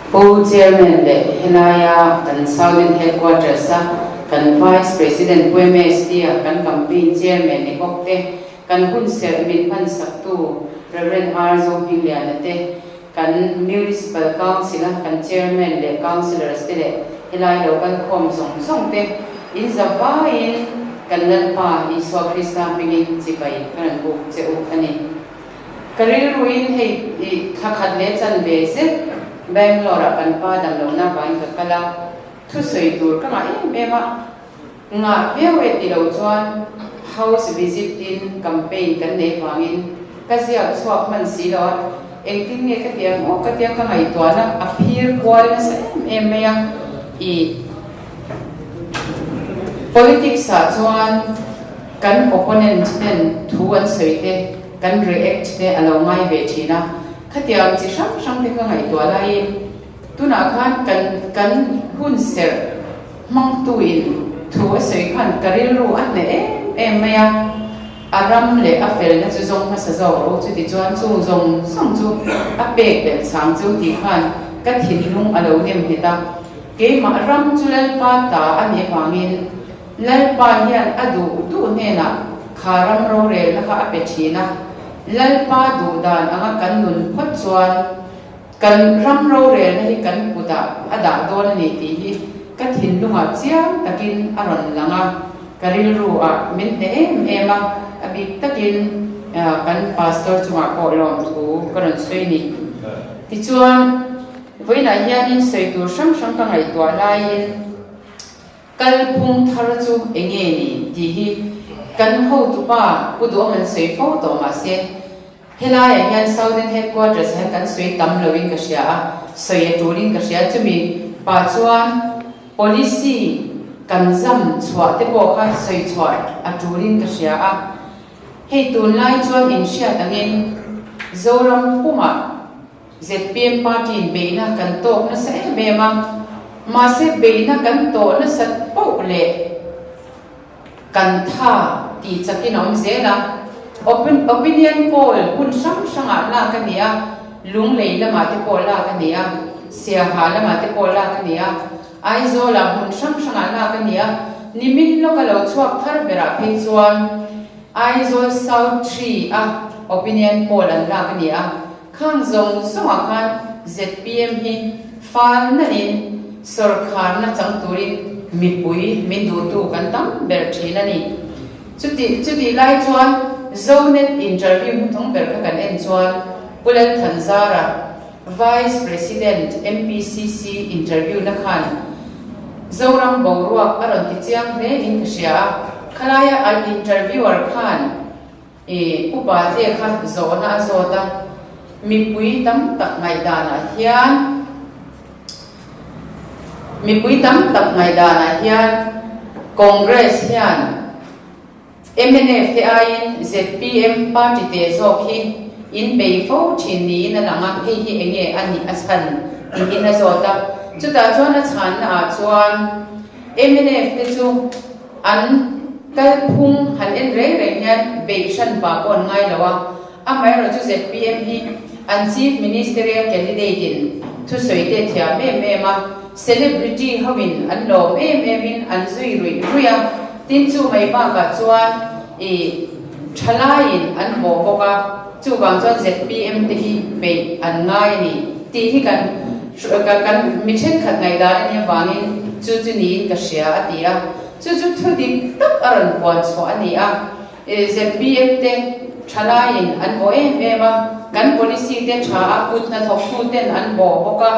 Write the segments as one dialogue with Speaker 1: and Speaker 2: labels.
Speaker 1: Pu Chairman leh helaia kan Southern Headquarters-a kan Vice President Pu MST-a kan Campaign Chairman ni bawk te, kan hunserh min hmansaktu Rev. R. Zohmingliana te, kan Municipal Council-a kan Chairman leh Councillors te leh helai lo kal khawm zawng zawng te in zavaiin kan Lalpa Isua Krista hmingin chibai ka rawn buk che u a ni. Ka rilruin hei i thla khat leh chanve zet Bangalore-ah kan pa damlohna vangin ka kal a, thusawi tur ka ngah em em a, ngah viau e ti lo chuan house visit in campaign kan nei vangin ka ziak chhuak hman si lo a, engtin nge ka ti ang aw ka tia ka ngaihtuahna a phir kual nasa em em mai a, i politics-ah chuan Kan opponent ten thu an sawi te, kan react te a lo ngai ve thin a, khatiang chi hrang hrang te ka ngaihtuah laiin tunah khan kan kan hun serh hmangtu in thu a sawi khan ka rilru a hneh em em mai a, a ram leh a felna chu zawng hmasa zawk rawh u chuti chuan chung zawng zawng chu a pek belh chang chu tih khan ka thinlung a lo nem nghet a, keimah ram chu Lalpa ta a nih avangin Lalpa hian a duh duh hnenah kha ram rorelna kha a pe thin a, Lalpa duh dan anga kan nun phawt chuan kan ram rorelna hi kan kutah a dah dawn a ni tih hi ka thinlungah chiang takin a rawn lang a, ka rilru ah min hneh em em a, a bik takin kan pastor chungah pawh lawmthu ka rawn sawi ni. Tichuan, vawiinah hianin sawi tur hrang hrang ka ngaihtuah laiin, Kalphung thar chu eng nge ni tih hi kan hotupa Pu Duhawm an sawi fo tawh mahse helaiah hian Southern Headquarters ah hian kan sawi tam loin ka hria a, sawi a tulin ka hria. Chumi pah chuan policy kan zam chhuah te pawh kha sawi chhuah a tulin ka hria a. Hei tunlai chuan inhriat angin Zoram pumah Zpm party in beihna kan tawk nasa em em a, mahse beihna kan tawh nasat poh leh kan tha tih chakin a awm zel a. Opinion poll hmun hrang hrangah lak a ni a, Lunglei lamah te pawh lak a ni a, Siaha lamah te pawh lak a ni a, Aizawlah hmun hrang hrangah lak a ni a, nimin lawka lo chhuak thar berah phei chuan Aizawl South Tree a opinion poll an lak a ni a. Khang zawng zawngah khan zpm hi fal nalhin sawrkharna chang turin mipui min duhtu kan tam ber thin a ni. Chuti chutih lai chuan Zonet interview hmuthawng ber kha kan en chuan Pu Lalthanzara, Vice President MPCC interview na khan Zoram boruak a rawn ti chiang hle in ka hria a, khalaia an interviewer khan I upa te kha zawhna a zawt a, mipui tam tak ngaihdanah hian mipui tam tak ngaihdanah hian Congress hian mnf te aiin zpm party te zawk hi in bei fo thin niin a lang a, hei hi enge a nih a chhan tiin a zawt a, chutah chuan a chhanna ah chuan mnf te chu An kalphung han en reng reng hian beih hran pah pawh an ngai lo a, amaherawh chu zpm hi an Chief Ministerial Candidate in thusawi te thiam em em a, celebrity ho in an lawm em em in an zui ruih ruih a, tin chu mai bakah chuan i thalai in an bawh bawk a, chuvang chuan zpm te hi beih an ngai a ni tih hi kan Kan mi thenkhat ngaihdan a nih avangin chu chu niin ka hria a ti a, chu chu thu dik tak a rawn puan chhuah a ni a. Zpm te thalaiin an bawh em em a, kan policy te tha a, kut hnathawktu ten an bawh bawk a.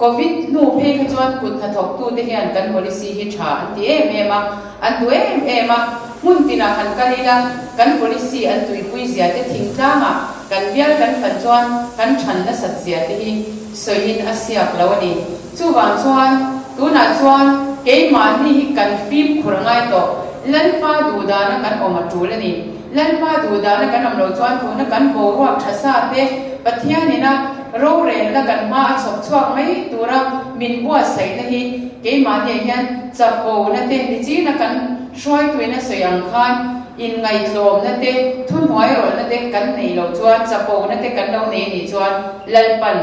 Speaker 1: Covid hnu phei kha chuan kut hnathawktu te hian kan policy hi tha an ti em em a, an duh em em a. Hmun tinah han kal ila kan policy an tuipui zia te thingtlangah kan bial kan fan chuan kan than nasat zia te hi sawiin a siak lo a ni. Chuvang chuan tunah chuan keimahni hi kan fimkhur a ngai tawh. Lalpa duhdana kan awm a tul a ni. Lalpa duhdana kan awm loh chuan tuna kan boruak tha sa te Pathianina rorelna kan hma a chhawp chhuak mai tura min buatsaihna hi keimahniah hian chapona te nichina kan hruaituin a sawi ang khan i. Inngaihtlawmna te, thuhnuairawlhna te kan neih loh chuan, chapona te kan lo nei anih chuan Lalpan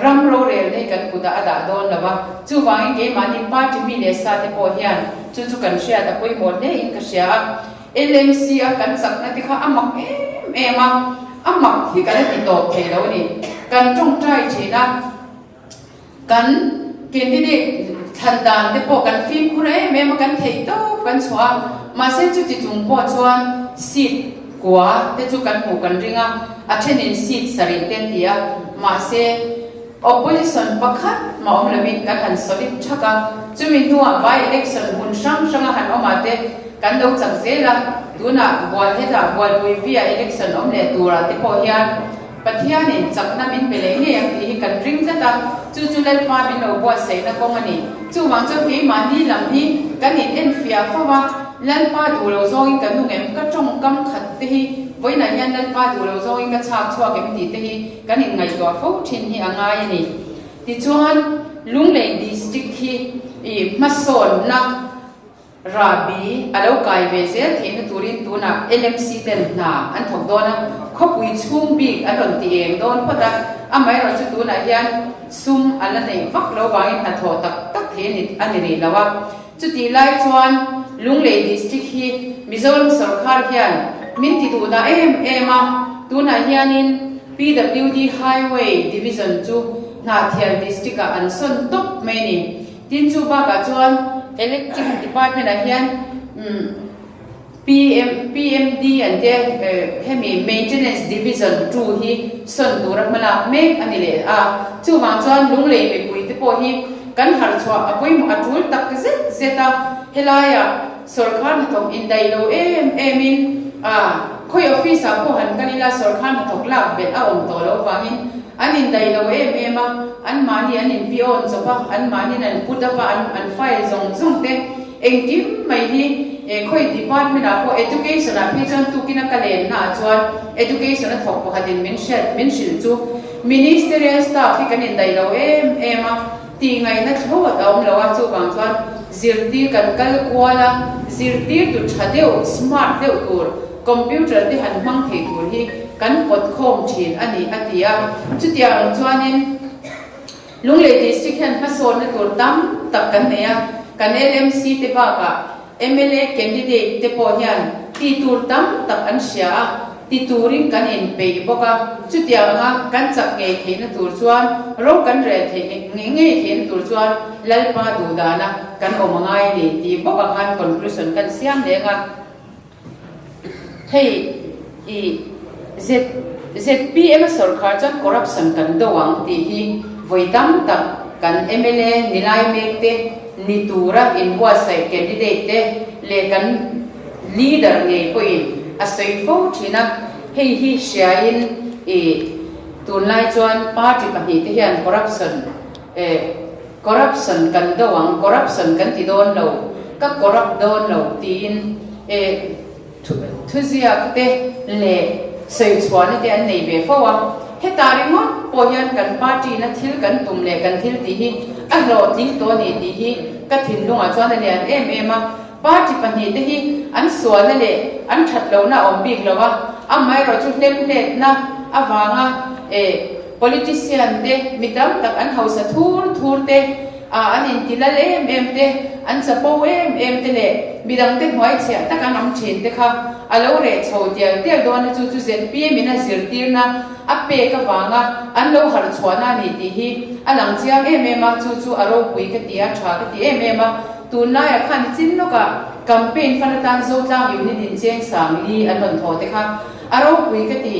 Speaker 1: ram rorelna hi kan kutah a dah dawn lo va. Chuvangin keimahni party mi leh sa te pawh hian chu chu kan hriat a pawimawh hle in ka hria a. LMC a kan chakna te kha a mak em em a, a mak hi kan la ti tawp thei lo a ni. Kan tawngtai thin a. Kan candidate thlan dan te pawh kan fimkhur em em a, kan theih tawp kan chhuah a, mahse chuti chung pawh chuan seat kua te chu kan hmuh kan ring a, a thenin seat sarih te an ti a, mahse opposition pakhat mah awm lovin kan han solid thak a, chumi hnuah by election hmun hrang hranga han awm ah te kan lo chak zel a, tunah bual hetah bualpui via election awm leh turah te pawh hian Pathianin chakna min pe leh ngei ang tih hi kan ring tlat a, chu chu Lalpa min lo buatsaihna kawng a ni. Chuvang chuan keimahni lam hi kan in enfiah fo a, Lalpa duh lo zawngin ka nung em, ka tawngkam khat te hi vawiinah hian Lalpa duh lo zawngin ka chhak chhuak em tih te hi kan in ngaihtuah fo thin hi a ngai a ni. Tichuan, Lunglei District hi i hmasawnna, Rahbi a lo kai ve zel theihna turin tunah LMC ten hna an thawk dawn a, khawpui chhung bik an rawn ti eng dawn phawt a, amaherawh chu tunah hian sum an la neih vak lo vangin hnathawh tak tak thei a ni a ni rih lo a. Chutih lai chuan Lunglei District hi Mizoram sawrkhar hian min ti duh dah em em a, tunah hianin PWD Highway Division chu Hnahthial District-ah an sawn tawp mai a ni. Tin chu bakah chuan Electric Department ah hian PM PMD an tia hemi Maintenance Division 2 hi sawn tura hmalak mek a ni leh a. Chuvang chuan Lunglei mipui te pawh hi kan harh chhuah a pawimawh a tul tak zet zet a. Helaiah sawrkhar hnathawk indaih lo em em in a khawi office ah pawh han kal ila sawrkhar hnathawk lak belh a awm tawh lo vangin An indaih lo em em a, anmahni an inpiawn chawp a, anmahniin an put up a, an an file zawng zawng te engkim mai hi khawi department ah pawh education ah phei chuan tukin a ka lenna ah chuan education a thawk pakhatin min hriat min hrilh chu ministerial staff hi kan indaih lo em em a, tih ngaihna thlawt a awm lo a, chuvang chuan zirtir kan kal kual a, zirtirtu tha deuh smart deuh tur Computer te han hmang thei tur hi kan pawt khawm thin a ni a ti a. Chutiang ang chuanin Lunglei District hian hmasawnna tur tam tak kan nei a, kan LMC te bakah mla candidate te pawh hian ti tur tam tak an hria a, ti turin kan inpeih bawk a. Chutiang anga kan chak ngei theihna tur chuan ro kan rel theih ngei ngei theihna tur chuan Lalpa duhdana kan awm a ngai a ni tih bawk ang khan conclusion kan siam leng a. Hei i ZPM a sawrkhar chuan corruption kan do ang tih hi vawi tam tak kan mla ni lai mek te ni tura inbuatsaih candidate te leh kan leader ngei pawhin a sawi fo thin a, hei hi hriain i tunlai chuan party pahnihte hian corruption eh Corruption kan do ang, corruption kan ti dawn lo, ka corrupt dawn lo tiin e thuziak te leh sawichhuahna te an nei ve fo a. Hetah ringawt pawh hian kan party na thil kan tum leh kan thil tih hi a hlawhtling tawh a ni tih hi ka thinlungah chuan a lian em em a. Party pahnihte hi an sualna leh an that lohna a awm bik lo a, amaherawhchu hlemhletna avanga e politician te mi tam tak an hausa thur thur te, a an intilal em em te, an chapo em em te leh midangte hnuaichhiah tak an awm thin te kha a lo reh chho tial tial dawn a, chu chu zpm in a zirtirna a pek avanga an lo harh chhuahna a ni tih hi a lang chiang em em a, chu chu a ropui ka ti a, tha ka ti em em a. Tunlaiah khan i chin lawkah campaign fan atan Zotlang unit in cheng sang li an rawn thawh te kha a ropui ka ti.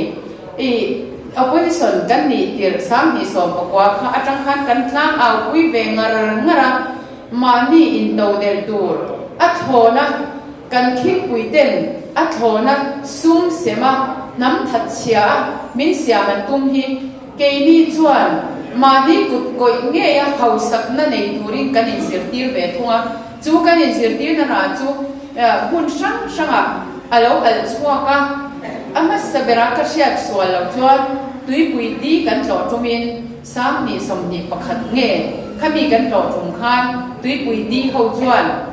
Speaker 1: I opposition kan nih tirh 2019 kha atang khan kan tlang au pui ve ngar ngar a, mahni intodelh tur a thlawna kan khingpui ten a thlawna sum sema hnam that chhia a min siam an tum hi Keini chuan mahni kut kawih ngeia hausakna nei turin kan inzirtir ve thung a, chu kan inzirtirna rah chu hmun hrang hrangah a lo alh chhuak a. A hmasa berah ka hriat sual loh chuan tuipui di kan tlawh tumin 2021 nge khami kan tlawh tum khan tuipui di ho chuan.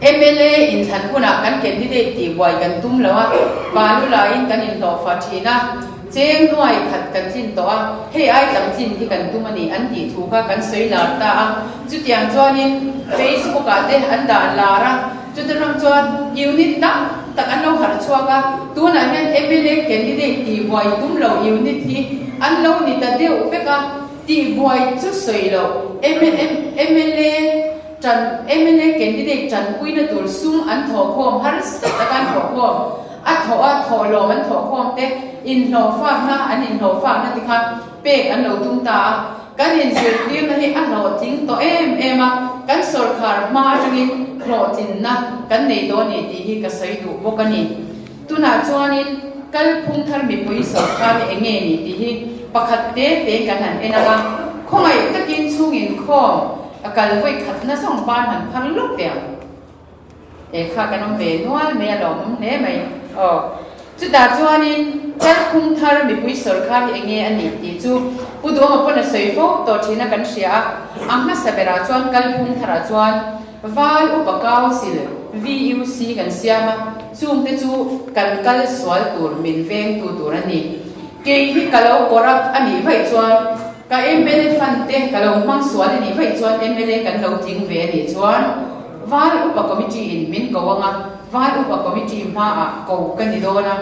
Speaker 1: Mla inthlan hunah kan candidate tihbuai kan tum lo a, balu laiin kan inhlawhfa thin a, cheng nuai khat kan tlin tawh a, hei ai tam tlin hi kan tum a ni an tih thu kha kan sawi lar ta a. Chutiang chuanin Facebook ah te an dah lar a, chuta ram chuan unit tam tak an lo harh chhuak a, tunah hian mla candidate tihbuai tum lo unit hi an lo ni ta deuh vek a, tihbuai chu sawi loh mla Ṭan mla candidate ṭanpuina tur sum an thawhkhawm harsa taka an thawhkhawm, a thawh a thawhlawm an thawhkhawm te inhlawhfakna an inhlawhfakna te kha pek an lo tum ta a. Kan inzirtirna hi a hlawhtling tawh em em a, kan sawrkhar hma aṭangin hlawhtlinna kan nei dawn ni tih hi ka sawi duh bawk a ni. Tunah chuanin kalphung thar mipui sawrkhar hi eng nge ni tih hi pakhat te te kan han en ang a, khawngaih takin chhung inkhawm a kal vawi khatna zawng ban han phar lawk ve ang. E kha kan awm ve nual mai a lawmawm hle mai aw. Chutah chuanin kalphung thar mipui sawrkhar hi eng nge a nih tih chu Pu Duhawma pawn a sawi fo tawh thin a kan hria a, a hmasa berah chuan kalphung tharah chuan Val Upa Council, VUC, kan siam a, chungte chu kan kal sual tur min vengtu tur a ni. Kei hi ka lo corrupt a nih vaih chuan, ka mla fund te ka lo hmang sual a nih vaih chuan mla kan lo tling ve a nih chuan Val Upa Committee in min ko ang a, Val Upa Committee hmaah ko ka ni dawn a,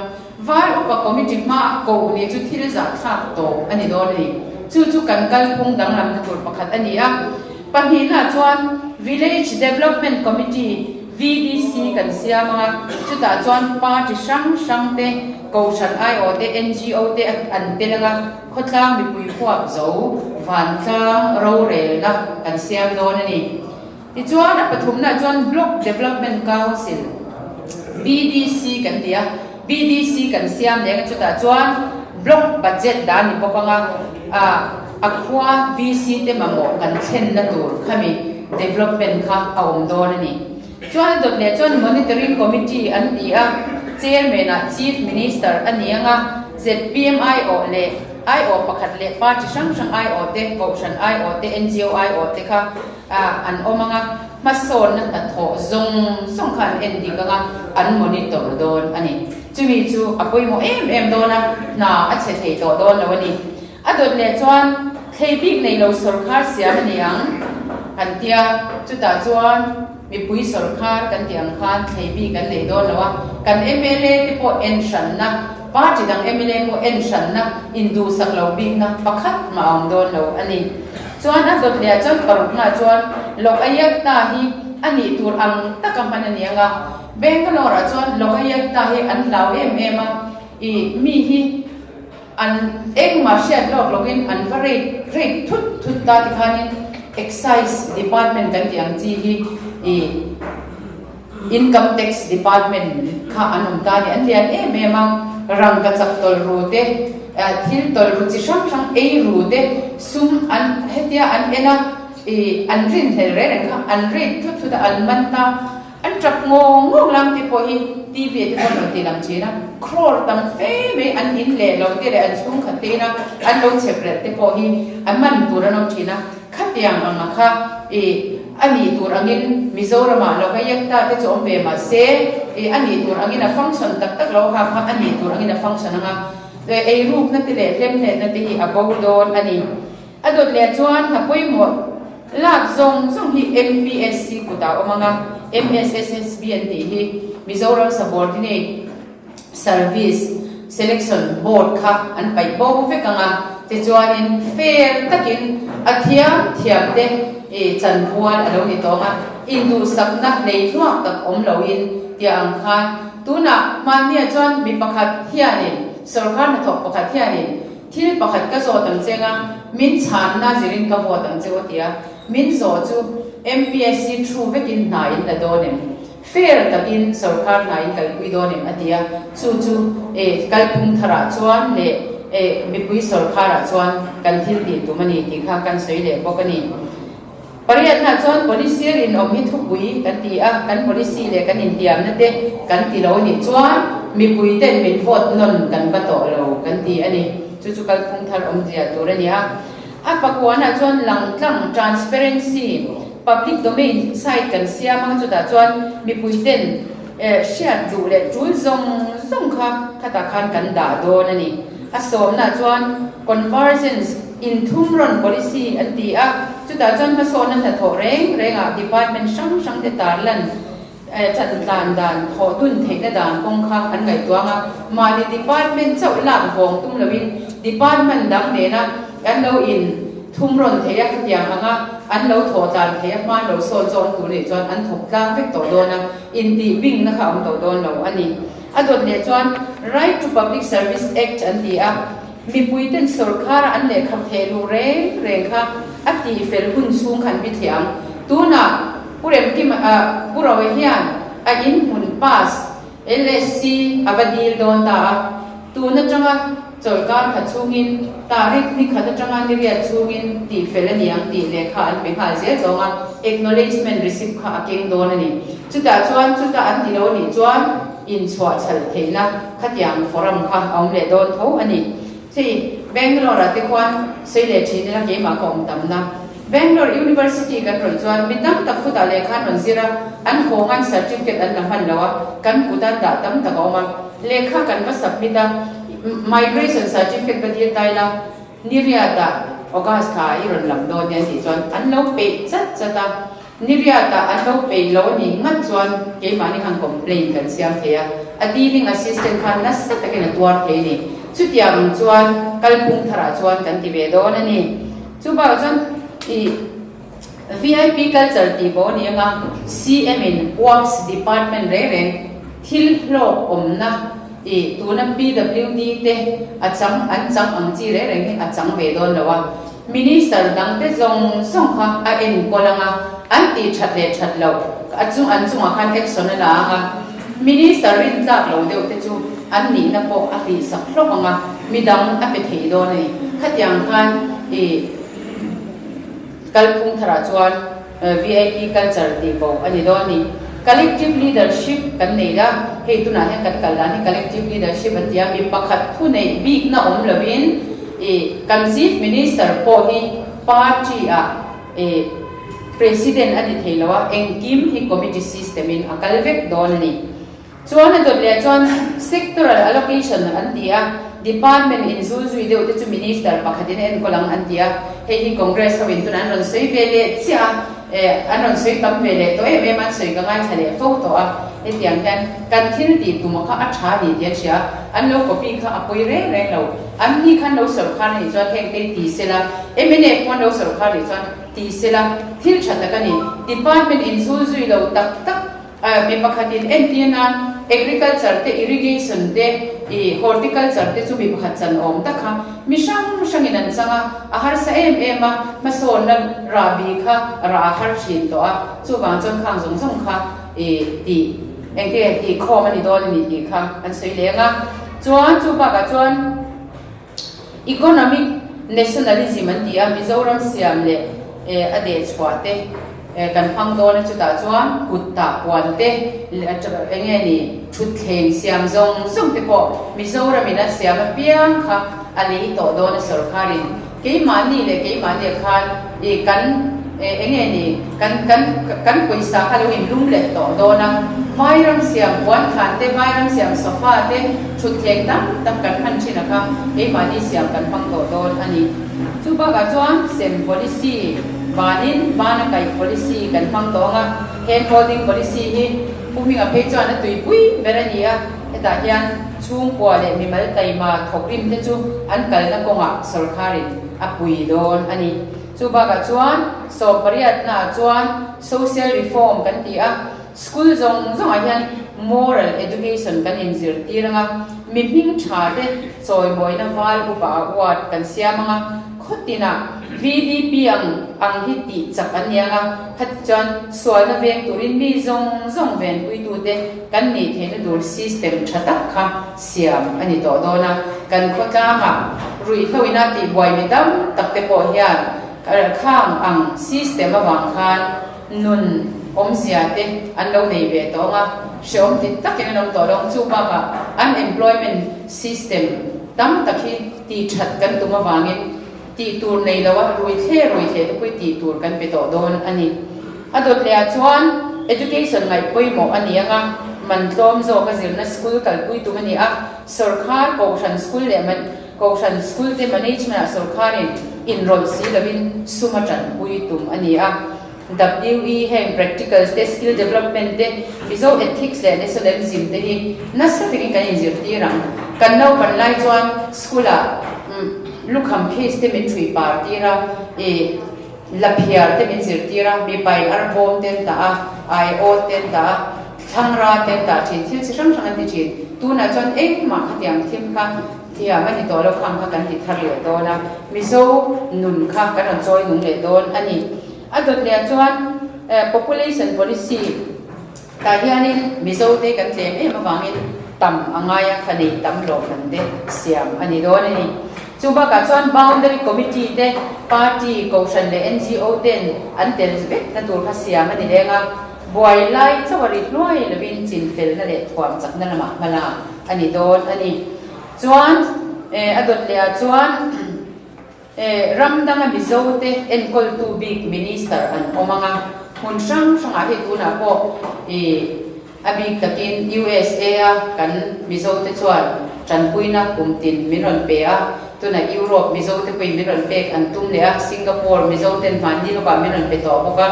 Speaker 1: Val Upa Committee hmaah ko nih chu thil zahthlak tawp a ni dawn a ni. Chu chu kan kalphung danglamna tur pakhat a ni a. Pahnihnaah chuan Village Development Committee, VDC, kan siam ang a, chutah chuan party hrang hrang te, kohhran aiawh te, ngo te an tel ang a, khawtlang mipui huap zo vantlang rorelna kan siam dawn a ni. Tichuan a pathumnaah chuan Block Development Council, BDC, kan ti a, BDC kan siam leh ang a, chutah chuan Block Budget dah a ni bawk ang a, a khua VC te mamawh kan thlenna tur khami development kha a awm dawn a ni. Chuan a dawt leh chuan Monitoring Committee an ti a, Chairman-ah Chief Minister a ni ang a, zpm aiawh leh aiawh pakhat leh party hrang hrang aiawh te, kohhran aiawh te, ngo aiawh te kha a an awm ang a, hmasawnna hnathawh zawng zawng kha an en dik ang a, an monitor dawn a ni. Chumi chu a pawimawh em em dawn a, hna a chhe thei tawh dawn lo a ni. A dawt leh chuan thlei bik nei lo sawrkhar siam a ni ang an tia, chutah chuan mipui sawrkhar kan tih ang khan thlei bik an nei dawn lo a, kan mla te pawh en hranna, party dang mla pawh en hranna, induhsak lo bikna pakhat mah a awm dawn lo a ni. Chuan a dawt leh ah chuan parukna chuan Lokayakta hi a nih tur ang taka hman a ni ang a, Bangalore ah chuan Lokayakta hi an hlau em em a, ih mi hi an engmah hriat lawk lawkin an va rate rate thut thut ta tikhanin Excise Department kan tih ang chi hi ih Income Tax Department kha an awm ta a ni. An lian em em a, rangkachak tawlh ru te, thil tawlh ru chi hrang hrang ei ru te, sum an hetia an en a, ih an rinhlel reng reng kha an rate thut thut a, an man ta, an tap ngawng ngawng lam te pawh hi TV ah te pawh an rawn ti lang thin a, crore tam fe mai an in leh lo te leh an chhungkhat te ina an lo chep relh te pawh hi a man tur an awm thin a. Khatiang anga kha i a nih tur angin Mizoramah lo ka iak ta te chu awm ve mah se i a nih tur angin a function tak tak lo kha kha a nih tur angin a function anga eirukna te leh hlemhletna te hi a bo dawn a ni. A dawt leh chuan hna pawimawh lak zawng zawng hi MPSC kutah a awm anga MSSSB an tih hi Mizoram Subordinate Service Selection Board kha an paih bo vek ang a, tichuanin fair takin a thiam thiam te chanpual a lo ni tawng a, induhsakna hlei hluak tak awm loin tia ang khan tunah hmannia chuan mi pakhat hianin sorkar hnathawk pakhat hianin thil pakhat ka zawt ang che anga min chhanna zirin ka vote ang che aw tia min zawh chu MPSC thu vekin hna in la dawn em? Fair takin sorkar hna in kalpui dawn em a ti a, chu chu e kalphung tharah chuan leh e mipui sorkarah chuan kan thil tih tum a ni tih kha kan sawi leh bawk a ni. Pariatnaah chuan policy rinawm hi thupui kan ti a, kan policy leh kan intiamna te kan ti lo a nih chuan mipui ten min vote nawn kan va tawh lo kan ti a ni. Chu chu kalphung thar awmzia tur a ni a. A pakuanah chuan langtlang, transparency. Public domain site kan siam anga chutah chuan mipui ten hriat duh leh tul zawng zawng kha khatah khan kan dah dawn a ni. A sawmnaah chuan Convergence inthumrawn policy an ti a, chutah chuan hmasawnna hnathawh reng rengah department hrang hrangte tarlan Chan tlan dan, thawh dun theihna dan kawng kha an ngaihtuang a, mahni department chauh lak vawng tum loin department dang nena an lo in thum rawn thei a, khatiang anga an lo thawh tlan thei a, hman lo sawn zawn tur nih chuan an thawk tlang vek tawh dawn a, intih bingna kha a awm tawh dawn lo a ni. A dawt leh chuan Right to Public Service Act an ti a, mipuiten sorkara an lehkha theh luh reng reng kha a tihfel hun chhung kha an bithliah ang. Tunah Pu Remkima, Pu Roe hian a inhmun pass LSC a va dil dawn ta a, tun atanga chawlhkar khat chhungin tarik ni khat atanga ni riat chhungin tihfel a ni ang tih lehkha an pe nghal zel zawng a, acknowledgement receipt kha a keng dawn a ni. Chutah chuan chuta an ti lo nih chuan inchhuah chhalh theihna khatiang forum kha a awm leh dawn tho a ni. Hei Bangalore ah te khuan sawi leh thin ila keimah ka awm tamna. Bangalore University kan rawn chuan mi tam tak khutah lehkha an rawn zir a, an haw ngan certificate an la hman lo a, kan kut a dah tam tak a awm a. Lehkha kan va submit a, migration certificate va dil ta ila, Niriat ah August thla i rawn lam dawn nia tih chuan an lo peih chat chat a. Niriat ah an lo peih lo a nih ngat chuan keimahni khan complaint kan siam thei a, a dealing assistant khan nasa takin a tuar thei a ni. Chutiang ang chuan kalphung tharah chuan kan ti ve dawn a ni. Chu bakah chuan ih vip culture tih pawh a ni anga CM in Works Department reng reng thil hlawk awmna ih tuna PWD te a chang an chang ang chi reng reng hi a chang ve dawn lo a. Minister dangte zawng zawng kha a enkawl anga an tih that leh that loh a chung an chungah khan action a la anga Minister rintlak lo deuh te chu an nihna pawh a hlihsak hlawk anga midang a pe thei dawn a ni. Khatiang khan ih kalphung tharah chuan VIP culture tih bo a ni dawn a ni. Collective leadership kan nei la, hei tunah hian kan kal dan hi collective leadership an ti a, mi pakhat thu neih bikna awm lovin ih kan Chief Minister pawh hi party ah ih President a ni thei lo a, engkim hi committee system in a kal vek dawn a ni. Chuan a dawt leh chuan sectoral allocation an ti a, department in zul zui deuh te chu minister pakhatin a enkawl ang an ti a, hei hi Congress ho in tunah an rawn sawi ve leh chiah a, eh an rawn sawi tam ve leh tawh em em a, an sawi ka ngaithla leh fo tawh a, hetiang hian kan thil tih tum kha a tha a ni tih an hria a, an lo copy kha a pawi reng reng lo, an ni khan lo sawrkhar a nih chuan heng te hi ti sela, mnf pawh an lo sawrkhar nih chuan ti sela, thil tha tak a ni, department in zul zui lo tak tak. Mi pakhatin entir nan agriculture te, irrigation te, ih horticulture te chu mi pakhat chan awm tak kha mi hrang hrangin an chang a, a harsa em em a, hmasawnna rahbi kha rah a har thin tawh a, chuvang chuan khang zawng zawng kha ih tih engte tih khawm a ni dawn a ni tih kha an sawi leng a. Chuan chu bakah chuan Economic nationalism an ti a, Mizoram siam leh a dehchhuah te kan hmang dawn a, chutah chuan kut tah puan te eng nge ni thutthleng siam zawng zawng te pawh Mizoram in a siam apiang kha a lei tawh dawn a sorkarin keimahni leh keimahni ah khan i kan eng nge ni kan kan kan pawisa kha lo inlum leh tawh dawn a, vairam siam puan than te, vairam siam sofa te, thutthleng tam tak kan hman thin a kha keimahni siam kan hmang tawh dawn a ni. Chu bakah chuan sem policy banin bana kaih policy kan hmang tawh ang a, hand holding policy hi Pu Hminga phei chuan a tuipui ber a ni a, hetah hian chhungkua leh mimal taima thawkrim te chu an kalna kawngah sawrkharin a pui dawn a ni. Chu bakah chuan sawmpariatnaah chuan social reform kan ti a, school zawng zawngah hian moral education kan inzirtir ang a, mi hming tha te chawimawina val upa a uat kan siam ang a, khawtinah VDP ang ang hi tih chak an ni ang a, khati chuan sualna veng turin mi zawng zawng venpuitute kan nih theihna tur system tha tak kha siam a ni tawh dawn a, kan khawtlangah ruihhloina tihbuai mi tam tak te pawh hian khang ang system avang khan nun awmzia te an lo nei ve tawh ang a, hrehawm ti takin an awm tawh lo ang. Chu bakah unemployment system tam tak hi tih that kan tum avangin tih tur nei lo a, ruithle ruithle te pawh hi tih tur kan pe tawh dawn a ni. A dawt leh ah chuan Education ngaih pawimawh a ni ang a, man tlawm zawk a zirna school kalpui tum a ni a, sawrkhar kohhran school leh kohhran school te management ah sawrkharin inrawlh si lovin sum a tanpui tum a ni a. WE heng practicals te, skill development te, Mizo ethics leh nationalism te hi nasa takin kan inzirtir ang. Kan naupan lai chuan school ah lukham case te min ṭhui par tir a, ih laphiar te min zirtir a, mipain arbawm te an dah a, aiawt te an dah a, thlangra te an dah ṭhin, thil chi hrang hrang an ti ṭhin. Tunah chuan engmah khatiang thil kha thiam a ni tawh lo, khang kha kan ti thar leh dawn a, Mizo nun kha kan rawn chawi nung leh dawn a ni. A dawt leh ah chuan population policy tah hianin Mizo te kan tlem em avangin tam a ngai a, fa nei tam lawm man te siam a ni dawn a ni. Chu bakah chuan boundary committee te, party, kohhran leh NGO ten an tel vek na tur kha siam a ni leng a, buai lai chauh a ri hluai lovin chinfelna leh thuam chakna lamah hmalak a ni dawn a ni. Chuan a dawt leh ah chuan. Ram danga Mizote enkawltu bik Minister an awm ang a, hmun hrang hrangah hei tunah pawh i a bik takin USA a kan Mizote chuan tanpuina kum tin min rawn pe a, tunah Europe Mizote pawhin min rawn pek an tum leh a, Singapore Mizoten hmanni lawkah min rawn pe tawh bawk a,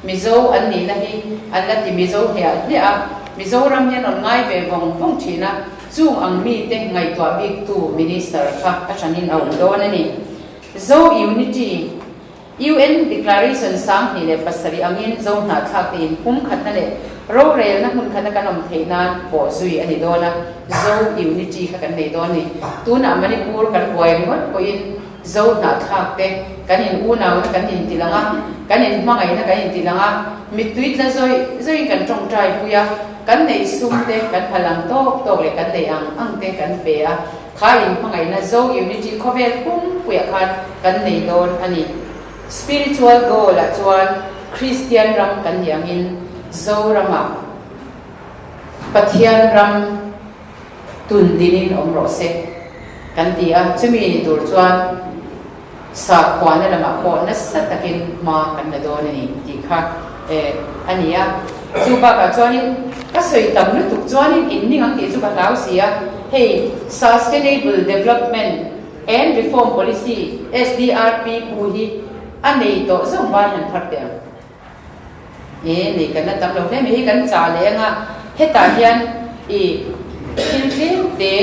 Speaker 1: Mizo an nihna hi an la ti Mizo hliah hliah a, Mizoram hi an rawn ngai ve vawng vawng thin a, Chung ang mite ngaihtuah biktu Minister kha a hranin a awm dawn a ni. Zo Unity, UN Declaration 27 angin Zo hnahthlak te in pum khatna leh rorelna hmun khata kan awm theih nan pawh zui a ni dawn a, Zo Unity kha kan nei dawn a ni. Tunah Manipur kan buai ringawt pawhin Zo hnahthlak te kan in unauna kan inti lang a, kan in hmangaihna kan inti lang a, mittui tla zawih zawihin kan tawngtai pui a, kan neih sum te kan phal ang tawk tawk leh kan neih ang ang te kan pe a, kha in hmangaihna Zo Unity khawvel pumpuiah khan kan nei dawn a ni. Spiritual goal ah chuan Kristian ram kan nih angin Zoramah Pathian ram tun dinin awm rawh se kan ti a, chumi ni tur chuan sakhuana lamah pawh nasa takin hma kan la dawn a ni tih kha a ni a. Chu bakah chuanin ka sawi tam lutuk chuanin in ning ang tih chu ka hlau si a, hei Sustainable Development and Reform Policy, SDRP, bu hi a nei tawh zawng van han phar teh ang. He nei kan la tam lo hle mai hi kan chah leh anga hetah hian i thil tlem te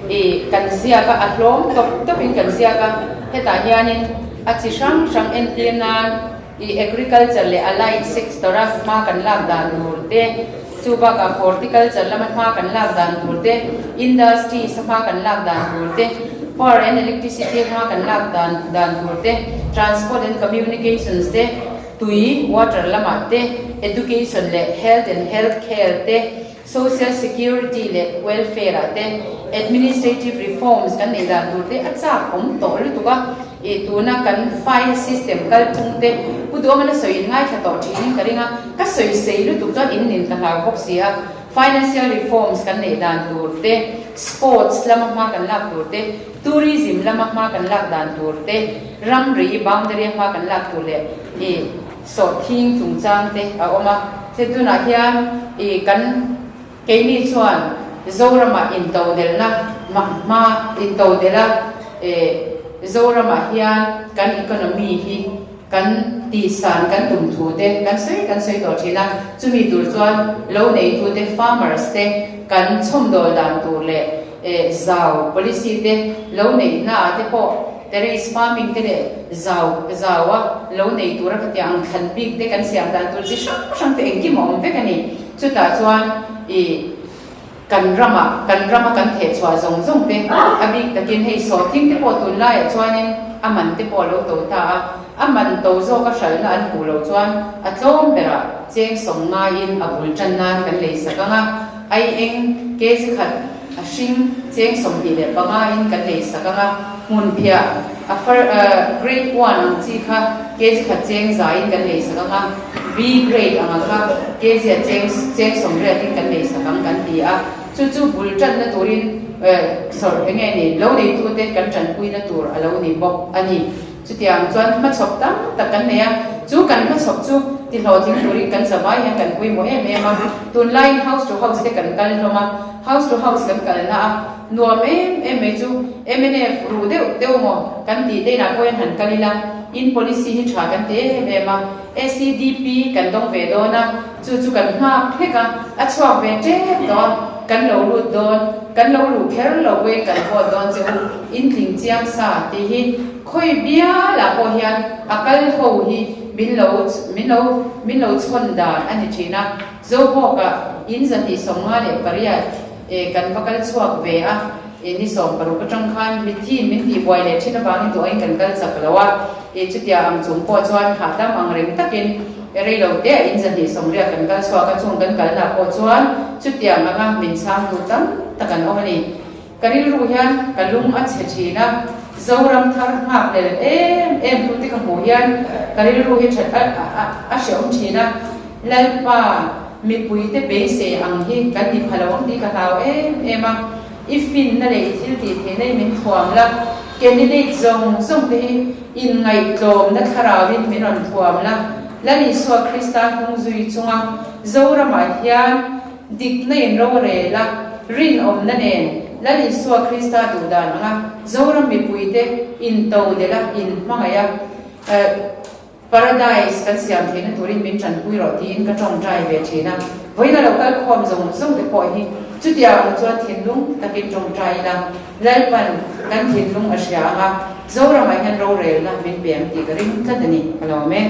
Speaker 1: i kan ziak a a hlawm tawp tawp in kan ziak a hetah hianin a chi hrang hrang entir nan i agriculture leh allied sector a hma kan lak dan tur te chu bakah horticulture lama hma kan lak dan tur te industries a hma kan lak dan tur te power and electricity a hma kan lak dan dan tur te transport and communications te Tui, water, lamah te, education leh health and health care te, social security leh welfare ah te, administrative reforms kan neih dan tur te a chak awm tawh lutuk a, ih tuna kan file system kalphung te Pu Duhawmana sawi in ngaithla tawh thinin ka ring a, ka sawi sei lutuk chuan in nin ka hlau bawk si a, financial reforms kan neih dan tur te, sports lama hma kan lak tur te, Tourism lama hma kan lak dan tur te, ramri, boundary, a hma kan lak tur leh i sawhthing chungchang te a awm a. Hei tunah hian i kan keini chuan Zoramah intodelhna hma intodelh a, i Zoramah hian kan economy hi kan tihsan kan tum thu te kan sawi kan sawi tawh thin a. Chumi tur chuan lo neitute, farmers, te kan chhawmdawl dan tur leh Zau policy te lo neih na ah te pawh terrace farming te leh zau zau a lo nei tura khatiang ang thlan bik te kan siam dan tur chi hrang hrang te engkim a awm vek a ni. Chutah chuan i kan ramah kan rama kan theh chhuah zawng zawng te a bik takin hei sawhthing te pawh tunlaiah chuanin a man te pawh a lo to ta a, a man to zawka hralhna an hmuh loh chuan a tlawm berah cheng sawm ngaiin a bul tan nan kan lei sak ang a. Ai eng kg khat a hring cheng 25 in kan lei sak ang a, hmun phiah a far grade one ang chi kha kg khat cheng za in kan lei sak ang a, B grade anga kha kg a cheng cheng 80 in kan lei sak ang kan ti a, chu chu bul tanna turin sawrh eng nge ni lo neitute kan tanpuina tur a lo ni bawk a ni. Chutiang chuan hmachhawp tam tak kan nei a, chu kan hmachhawp chu. tihlawhtling turin kan zavai hian kan pawimawh em em a. Tunlaiin house to house te kan kal hlawm a, house to house kan kalna a nuam em em mai chu mnf ruh deuh deuh maw kan tih te inah pawh hian han kal ila, in policy hi tha kan ti em em a, SEDP kan dawng ve dawn a, chu chu kan nghak hlek a, a chhuak ve tep tawh a, kan lo lut dawn, kan lo luh kher lo pawhin kan vote dawn che u, in tling chiang sa tih hi khawi bialah pawh hian a kal ho hi min lo min lo min lo chhawn dan a ni thin a, Zohawkah in 258 e kan va kal chhuak ve a, e ni 16 atang khan mithiin min tihbuai leh thin avangin duh angin kan kal chak lo a, e chutia ang chung pawh chuan hahdam ang reng takin e rei lo te a in 280 kan kal chhuak a, chung kan kalna pawh chuan chutiang anga min chhangtu tam tak an awm a ni. Ka rilru hian ka lung a chhe thin a, Zoram thar nghak lel em em tute ka hmuh hian ka rilru hi that a hreawm thin a, Lalpa mipuite beisei ang hi kan ni pha lo ang tih ka hlau em em a, i finna leh i thil tih theihna hi min thuam la, candidate zawng zawng te hi inngaihtlawmna thlarauin min rawn thuam la, Lal Isua Krista hnung zui chunga Zoramah hian Dikna in rorel a, rinawmna nen Lal Isua Krista duh dan anga Zoram mipuite intodelh a, inhmangaih a, Paradise kan siam theihna turin min tanpui rawh tiin ka tawngtai ve thin a. Vawiin a lo kal khawm zawng zawng te pawh hi chutiang ang chuan thinlung takin tawngtai ila Lalpan kan thinlung a hria anga Zoramah hian rorelna min pe ang tih ka ring tlat a ni, ka lawm e.